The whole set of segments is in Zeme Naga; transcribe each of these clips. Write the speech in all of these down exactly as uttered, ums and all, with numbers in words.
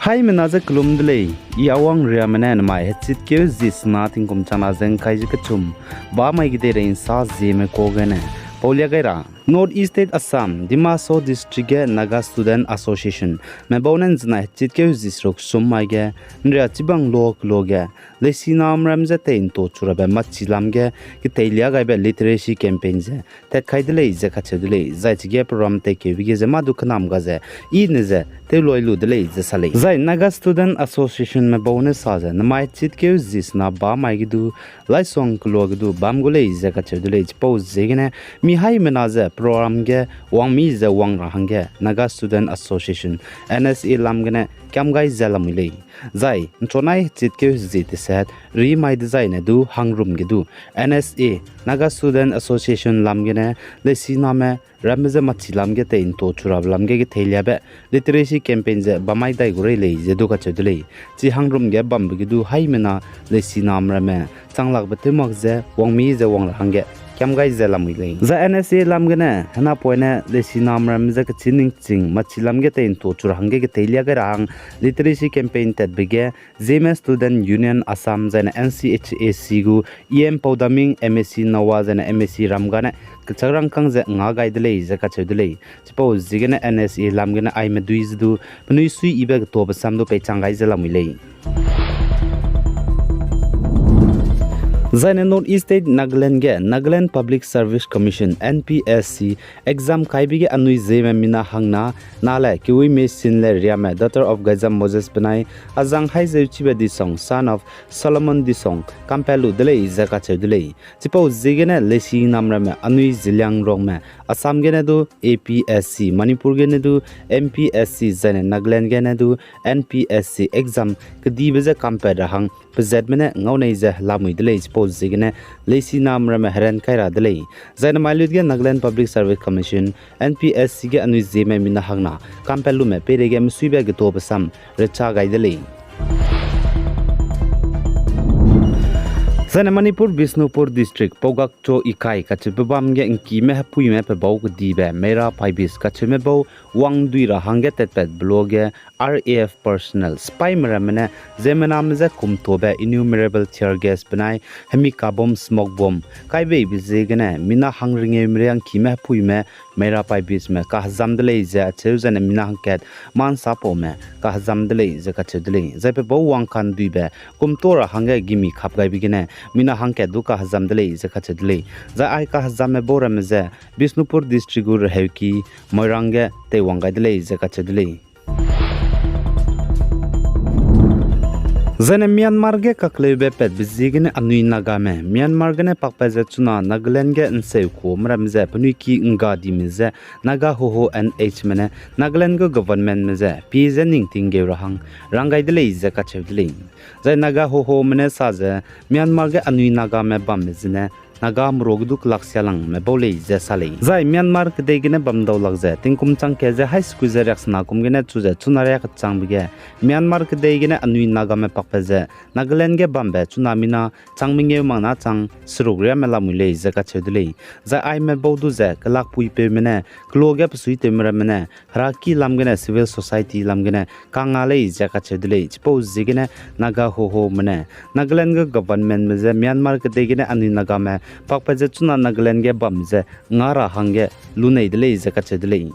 Haimena ze kelum de lei, I Awang Riame ne namai hechitkeu zi sena tingkum changna ze ngkai ze kechum, ba mai kedeirei nsa zieme kagene paulia gai ra. North East State Assam, Dima Hasao District ge Naga Student Association me bau ne nzenai hechitkeu zi seruk sum mai ge, nria chibang lo keloa ge, leisinamram ze tei nto chu rabe machi lam ge, keteilia gaibe literacy campaign ze tat kai de lei ze kacheu de lei, zai chige program teikeube ge ze mâ du kenam ga ze, I ne ze tewloi lu de lei ze sa lei. Zai Naga Student Association me bau ne sa ze, namai hechitkeu zi sena ba mai ge du, laisuang keloa ge du bam gu lei ze kacheu de lei, chipau ziegene, mi haimena ze program ge wangmi ze wang ra hangge Naga Student Association, N S A lam gene kiam gai ze lamui lei. Zai nchonai hechitkeu zi teset ri mai dezaine du hangrum ge du, N S A, Naga Student Association lam gene, leisiname ramme ze machi lam ge tei nto chu rabe lam ge keteiliabe literacy campaign ze bam mai dai gu rei lei ze du kacheu de lei. Chi hangrum ge bambe ge du haimena leisinamramme changlakbe tew mak ze wangmi ze wang ra hangge kiam gai ze lamui lei. Zai N S A lam gene, henapoine leisinamramme ze kechin ningching machi lam ge tei nto chu ra hangge keteilia gai ra hang literacy campaign tatbe ge, Zeme Student Union Assam zaine N C H A C gu E M Paudaming, M A C Nawa zaine M A C Ramga ne kechak rangkâng ze nga gai de lei ze kacheu de lei. Chipau ziegene N S A lam gene aime dui ze du penui suiyibe getobe sam du peichang gai ze lamui lei. Zaine North East State Nagaland ge Nagaland Public Service Commission, N P S C, exam kaibe ge anui Zeme mina hangna, nale Kiwui Mesin le Riame, daughter of Gaizam Moses benai, azang Haizeuchibe Disong, son of Solomon Disong, kampet lu de lei ze kacheu de lei. Chipau ziegene leisinamramme anui Zeliangrongme, Assam gene du A P S C, Manipur gene du M P S C, zaine Nagaland gene du N P S C exam kedibe je kampet ra hang pezatme ne ngau nei ze helamui de lei, chipau ziegene leisinamramme heran kai ra de lei. Zaine mailut ge Nagaland Public Service Commission, N P S C ge anui Zeme mina hangna kampet lume peireige mesuibe getobe sam recha gai de lei. Zaine Manipur Bishnupur District, Paugakcho Ikai kacheube bam ge ngkime hepuime pe bau kedibe Meira Paibis kacheume bau wangdui ra hangge tatpatbe luage R A F personnel, sipaime ramme ne ziemmename je kumtobe innumerable tear gas benai hemi ka bomb, smoke bomb kaibeibe ziegene mina hang rengeume ria ngkime hepuime Meira Paibisme kahezam de lei ze acheu, zaine mina hangkat mansapaume kahezam de lei ze kacheu de lei. Zai pe bau wangkanduibe kumto ra hangge gimi kap gaibe gene mina hangkat du kahezam de lei ze kacheu de lei. Zai ai kahezamme bau ramme ze Bishnupur District gu Reheuki, Moirang ge teiwang gai de lei ze kacheu de lei. Zaine Myanmar ge kakleube patbe ziegene anui Nagame Myanmar gene pakpat ze chuna Nagaland ge nseukuame ramme ze penui ki nggadime ze Naga Hoho N H me ne Nagaland gu governmentme ze pie ze ningting geu ra hang rang gai de lei ze kacheu de lei. Zai Naga Hohome ne sa ze Myanmar ge anui Nagame bambe zene Naga merua ge du kelak sialangme bau lei ze sa lei. Zai Myanmar kedei gene bam dau lak ze tingkum chang kat ze hai sekui ze riaksena kum gene chu ze chuna riak kechangbe ge Myanmar kedei gene anui Nagame pakpat ze Nagaland ge bambe chuna mina chang mengeu makna chang seruk riame lamui lei ze kacheu de lei. Zai aime bau du ze kelakpuipeume ne, keloa ge pesuitewme ramme ne, heraki lam gene civil society lam gene kanga lei ze kacheu de lei. Chipau ziegene Naga Hohome ne Nagaland gu governmentme ze Myanmar kedei gene anui Nagame pakpat ze chuna Nagaland ge bam ze nga ra hangge lunei de lei ze kacheu de lei.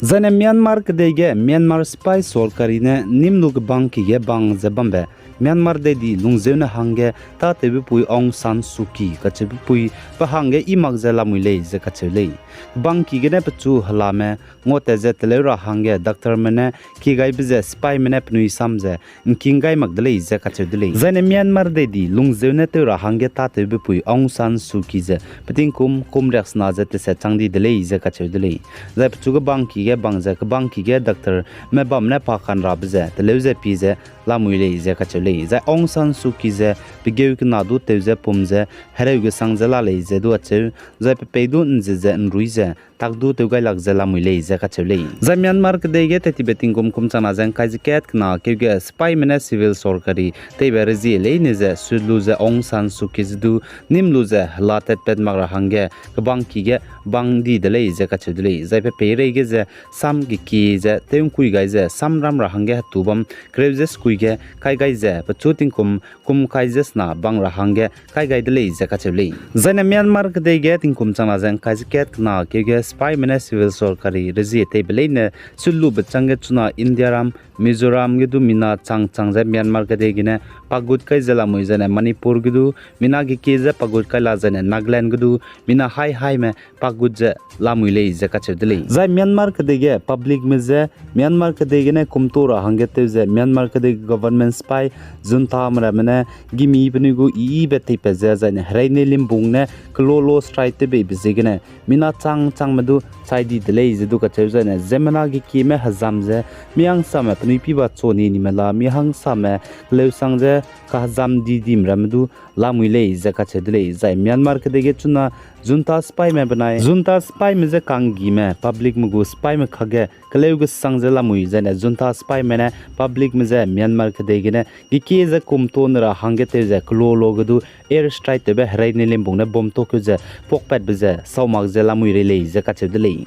Zaine Myanmar kedei ge Myanmar sipai sorkari ne nîm lu kebangki ge bang ze bambe Myanmar dei di lungzeune hangge tâtewbepui Aung San Suu Kyi kacheubepui pe hangge i mak ze lamui lei ze kacheu lei. Kebangki gene pechu helame nguatat ze teleu ra hangge doctorme ne kie gaibe ze sipaime ne penui sam ze ngking gai mak de lei ze kacheu de lei. Zaine Myanmar dei di lungzeune tew ra hangge tâtewbepui Aung San Suu Kyi ze petingkum kum riaksena ze teset chang di de lei ze kacheu de lei. Zai pechu kebangki ge bang ze kebangki ge doctorme bam ne pa kanrabe ze teleu ze pie ze lamui lei ze kacheu lei. Zai Aung San Suu Kyi ze pegeu kena du tew ze pum ze hereu gesang ze la lei ze du acheu, zai pe pei du nze ze nrui ze tak du tew gailak ze lamui lei ze kacheu lei. Zai Myanmar kedei ge tettibe tingkum kum changna ze ngkai ze kat kena keu ge sipaime ne civil sorkari teibe rezie leine ze sut lu ze Aung San Suu Kyi ze du nîm lu ze hela tatpat mak ra hangge kebang ki ge bang di de lei ze kacheu de lei. Zai pe peireige ze sam gekie ze tew ngkui gai ze samram ra hangge hetu bam kereu ze sekui ge kai gai ze pechu tingkum kum kai ze sena bang ra hangge kai gai de lei ze kacheu lei. Zaine Myanmar kedei ge tingkum changna ze ngkai ze kat kena keu ge sipaime ne civil sorkari rezie teibe leine sut lube changge chuna Indiaram, Mizoram ge du mina chang chang ze Myanmar kedei gene pagut kai ze lamui zaine Manipur ge du mina gekie ze pagut kai la zaine Nagaland ge du mina hai haime pagut ze lamui lei ze kacheu de lei. Zai Myanmar kedei ge publicme je Myanmar kedei gene kumto ra hangge tew ze Myanmar kedei government sipai juntame ramme ne gimi penui gu ibe teipat ze zaine hereine limbung ne kelolo strike tewbeibe ziegene mina chang changme du chai di de lei ze du kacheu zaine ziemmena gekieme hezam ze mi hangsame penui piba choni nime la mi hangsame keleusang ze kahezam di dime ramme du lamui lei ze kacheu de lei. Zai Myanmar kedei ge chuna junta sipaime benai junta sipaime je kanggime publicme gu sipaime kakge keleu gesang ze lamui zaine junta sipaime ne publicme je Myanmar kedei gene gekie ze kumto ne ra hangge tew ze kelolo ge du air strike tewbe hereine limbung ne bomb tokeu ze puakpatbe ze saumak ze lamui rei lei ze kacheu de lei.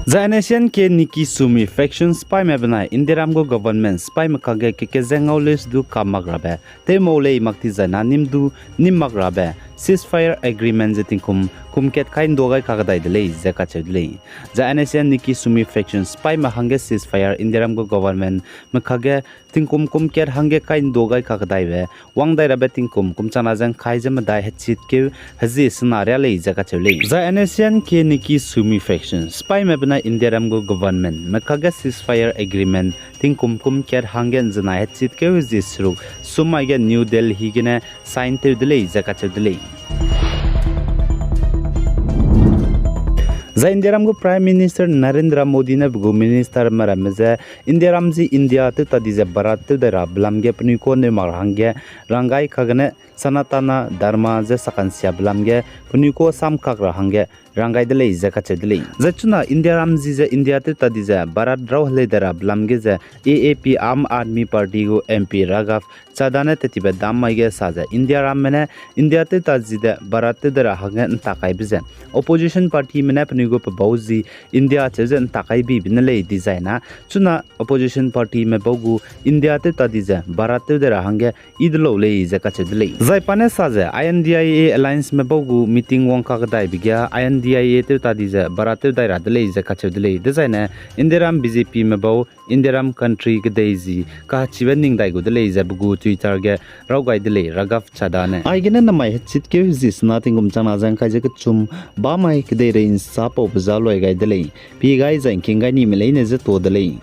Zai N S C N ke Niki Sumi faction sipaime benai Indiaram gu government sipaime kakge keke ze ngau leuse du kam mak rabe tew mau lei mak ti zaina nîm du nîm mak rabe ceasefire agreement ze tingkum kum kat kai ndua gai kakdai de lei ze kacheu de lei. Zai N S C N Niki Sumi faction sipaime hangge ceasefire Indiaram gu governmentme kakge tingkum kum kat hangge kai ndua gai kakdaibe wang dai rabe tingkum kum changna ze ngkai ze medai hechitkeu hezie sena ria lei ze kacheu lei. Zai N S C N ke Niki Sumi faction sipaime benai Indiaram gu governmentme kakge ceasefire agreement tingkum kum kat hangge nzenai hechitkeu hezie seruk sum mai ge New Delhi gene sign tew de lei ze kacheu de lei. Zai Indiaram gu Prime Minister Narendra Modi ne pe gu ministerme ramme je Indiaram zi India tew ta di ze Bharat tew dai ra belam ge penui ka neu mak ra hangge ranggai kagene Sanatana Dharma je sakansiabe lam ge penui ka samkak ra hangge ranggai de lei ze kacheu de lei. Zai chuna Indiaram zi ze India tew ta di ze Bharat rau helei dai ra belam ge ze A A P Aam Aadmi Party gu M P Raghav Chadha ne tettibe dam mai ge sa ze Indiaramme ne India tew ta zi de Bharat tew dai ra hangge ntak kaibe ze opposition partyme ne penui gu pe bau zi India cheu ze ntak kai bibe ne lei dizaina chuna opposition partyme bau gu India tew ta di ze Bharat tew dai ra hangge i de lau lei ze kacheu de lei. Zai pa ne sa ze I N D I A allianceme bau gu meeting wang kakdaibe ge I N D I A tew ta di ze Bharat tew dai ra de lei ze kacheu de lei. Dezaine Indiaram B J Pme bau Indiaram country kedei zi kachibe ning dai gu de lei ze pe gu Twitter ge raw gai de lei Raghav Chadha ne. Aigene namai hechitkeu hezie sena tingkum changna ze ngkai ze kechum bamai kedeirei nsa paube za loi gai de lei. Pie gai zai ngking gai nime leine je to de lei.